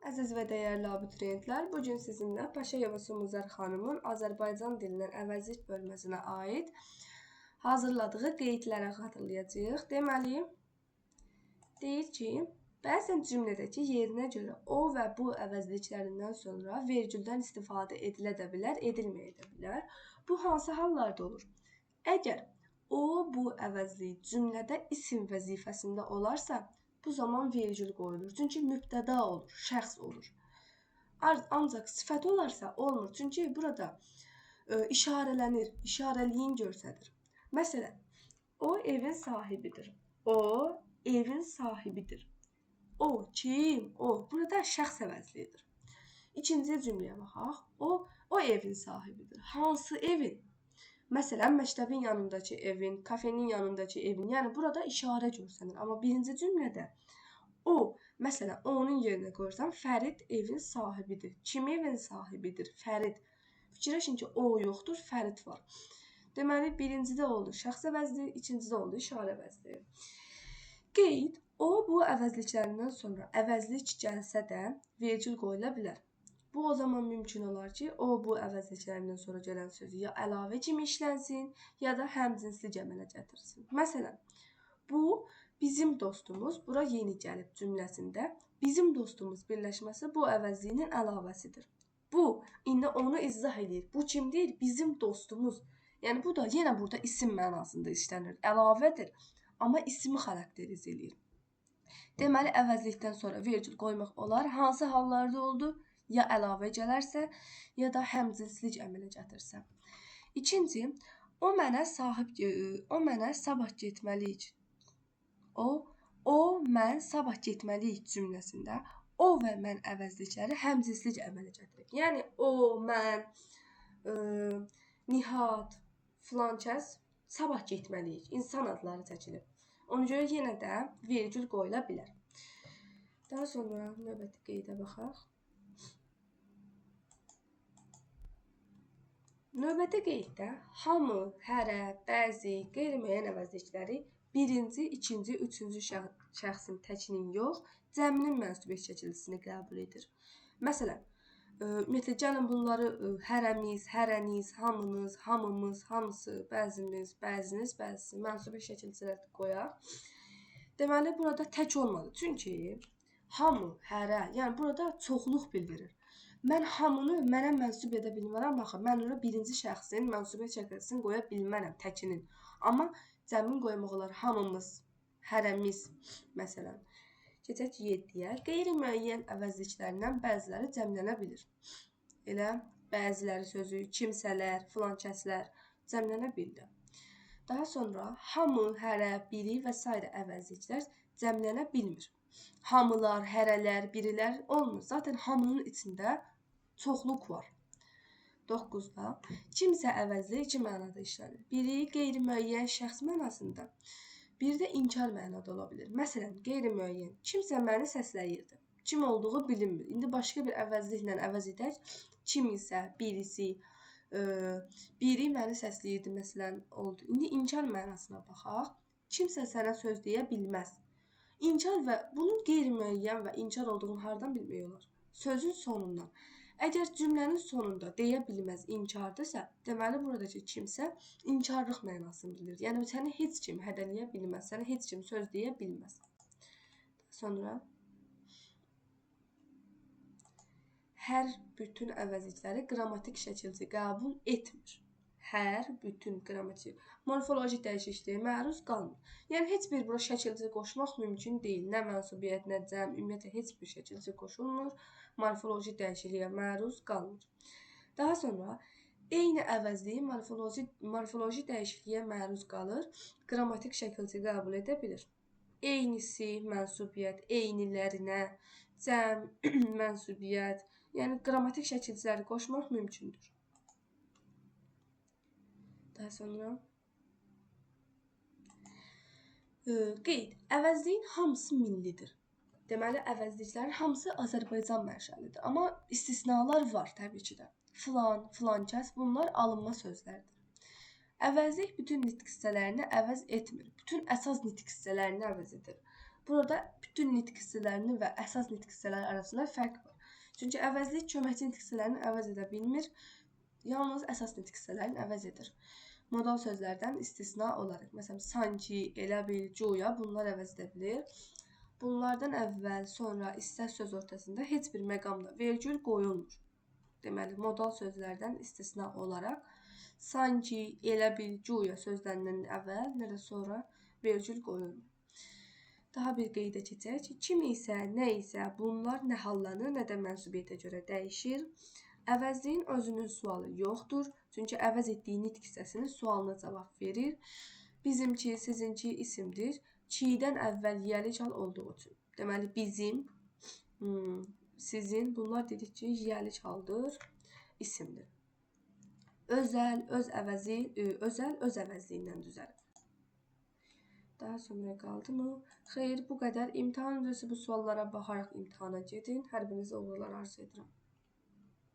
Əziz və dəyərli abituriyentlər, bu gün sizinlə Paşayeva Sumuzər xanımın Azərbaycan dilindən əvəzlik bölməsinə aid hazırladığı qeydləri xatırlayacağıq. Deməli, deyir ki, bəzən cümlədəki yerinə görə o və bu əvəzliklərindən sonra vergüldən istifadə edilə də bilər, edilməyə də bilər. Bu hansı hallarda olur? Əgər o, bu əvəzliyi cümlədə isim vəzifəsində olarsa, bu zaman vergül qoyulur. Çünki mübtəda olur, şəxs olur. Ancaq sifət olarsa olmur. Çünki burada işarələnir, işarəliyin göstərir. Məsələn, o evin sahibidir. O evin sahibidir. O kim? O. Burada şəxs əvəzliyidir. İkinci cümləyə baxaq. O evin sahibidir. Hansı evin? Məsələn, məktəbin yanındakı evin, kafenin yanındakı evin. Yəni, burada işarə görsənir. Amma birinci cümlədə o, məsələn, onun yerinə qoysam, Fərid evin sahibidir. Kim evin sahibidir? Fərid. Fikirləşin ki, o yoxdur, Fərid var. Deməli, birincidə oldu şəxs əvəzliyi, ikincidə oldu işarə əvəzliyi. Qeyd, o, bu əvəzliklərindən sonra əvəzlik gəlsə də vergül qoyula bilər. Bu o zaman mümkün olar ki, o, bu əvəzliklərindən sonra gələn sözü ya əlavə kimi işlənsin, ya da həmcinsli əmələ gətirsin. Məsələn, bu bizim dostumuz bura yeni gəlib cümləsində bizim dostumuz birləşməsi bu əvəzliyinin əlavəsidir. Bu, indi onu izah edir. Bu kimdir? Bizim dostumuz. Yəni, bu da yenə burada isim mənasında işlənir. Əlavədir, amma ismi xarakterizə eləyir. Deməli, əvəzlikdən sonra vergül qoymaq olar. Hansı hallarda oldu? Ya əlavə gələrsə, ya da həmcinslik əmələ gətirsə. İkinci, o mənə sabah getməliyik. O mən sabah getməliyik cümləsində o və mən əvəzlikləri həmcinslik əmələ gətirir. Yəni, o, mən, Nihat, filan kəs sabah getməliyik. İnsan adları çəkilib. Ona görə yenə də vergül qoyula bilər. Daha sonra növbəti qeydə baxaq. Növbəti qeyddə hamı, hərə, bəzi, qeyri-müəyyən əvəzlikləri birinci, ikinci, üçüncü şəxsin təkinin yox, cəminin mənsubiyyət şəkilçisini qəbul edir. Məsələn, ümumiyyətlə, gəlin bunları hərəmiz, hərəniz, hamınız, hamımız, hamısı, bəzimiz, bəziniz, bəzisi mənsubiyyət şəkilçiləri qoyaq. Deməli, burada tək olmadı. Çünki hamı, hərə, yəni burada çoxluq bildirir. Mən hamını mənə mənsub edə bilmərəm, axı mən ora birinci şəxsin mənsubiyyət şəkilçisini qoya bilmərəm, təkinin. Amma cəmin qoymaq olar hamımız, hərəmiz, məsələn. Keçək 7-yə. Qeyri-müəyyən əvəzliklərindən bəziləri cəmlənə bilir. Elə bəziləri sözü, kimsələr, filan kəslər cəmlənə bildi. Daha sonra hamı, hərə, biri və s. əvəzliklər cəmlənə bilmir. Hamılar, hərələr, birilər olmur. Zaten hamının içində çoxluq var. 9-da kimsə əvəzliyi iki mənada işlənir. Biri qeyri-müəyyən şəxs mənasında, biri də inkar mənada ola bilir. Məsələn, qeyri-müəyyən kimsə məni səsləyirdi. Kim olduğu bilinmir. İndi başqa bir əvəzliklə əvəz edək. Kim isə, birisi, biri məni səsləyirdi, məsələn, oldu. İndi inkar mənasına baxaq. Kimsə sənə söz deyə bilməz. İnkar və bunun qeyri-müəyyən və inkar olduğunu hardan bilmək olar? Sözün sonundan. Əgər cümlənin sonunda deyə bilməz inkardırsa, deməli buradakı kimsə inkarlıq mənasını bildirir. Yəni səni heç kim hədələyə bilməz, sənə heç kim söz deyə bilməz. Sonra hər bütün əvəzlikləri qrammatik şəkilçi qəbul etmir. Hər bütün qrammatik, morfoloji dəyişikliyə məruz qalmır. Yəni, heç bir bura şəkilçi qoşmaq mümkün deyil. Nə mənsubiyyət, nə cəm, ümumiyyətlə, heç bir şəkilçi qoşulmur. Morfoloji dəyişikliyə məruz qalmır. Daha sonra, eyni əvəzliyi morfoloji dəyişikliyə məruz qalır, qrammatik şəkilçi qəbul edə bilir. Eynisi, mənsubiyyət, eynilərinə, cəm, mənsubiyyət, yəni qrammatik şəkilçiləri qoşmaq mümkündür. Daha sonra qeyd, əvəzliyin hamısı millidir. Deməli, əvəzliklərin hamısı Azərbaycan mənşəlidir. Amma istisnalar var təbii ki də. Filan, filan kəs, bunlar alınma sözlərdir. Əvəzlik bütün nitq hissələrini əvəz etmir. Bütün əsas nitq hissələrini əvəz edir. Burada bütün nitq hissələrinin və əsas nitq hissələri arasında fərq var. Çünki əvəzlik köməkçi nitq hissələrini əvəz edə bilmir. Yalnız əsas nitq hissələrini əvəz edir. Modal sözlərdən istisna olaraq. Məsələn, sanki, elə bil, güya bunlar əvəz edə bilir. Bunlardan əvvəl, sonra, istər söz ortasında heç bir məqamda vergül qoyulmur. Deməli, modal sözlərdən istisna olaraq sanki, elə bil, güya sözlərindən əvvəl, nə də sonra vergül qoyulmur. Daha bir qeydə keçək. Kim isə, nə isə bunlar nə hallanır, nə də mənsubiyyətə görə dəyişir. Əvəzliyin özünün sualı yoxdur. Çünki əvəz etdiyi nitq hissəsinin sualına cavab verir. Bizimki, sizinki isimdir. Kidən əvvəl yiyəlik hal olduğu üçün. Deməli, bizim, sizin, bunlar dedik ki, yiyəlik haldır, isimdir. Özəl, öz əvəzi, özəl, öz əvəzliyindən düzəlir. Daha sonra qaldı mı? Xeyr, bu qədər. İmtahan öncəsi bu suallara baxaraq imtahana gedin. Hər birinizə uğurlar arzu edirəm.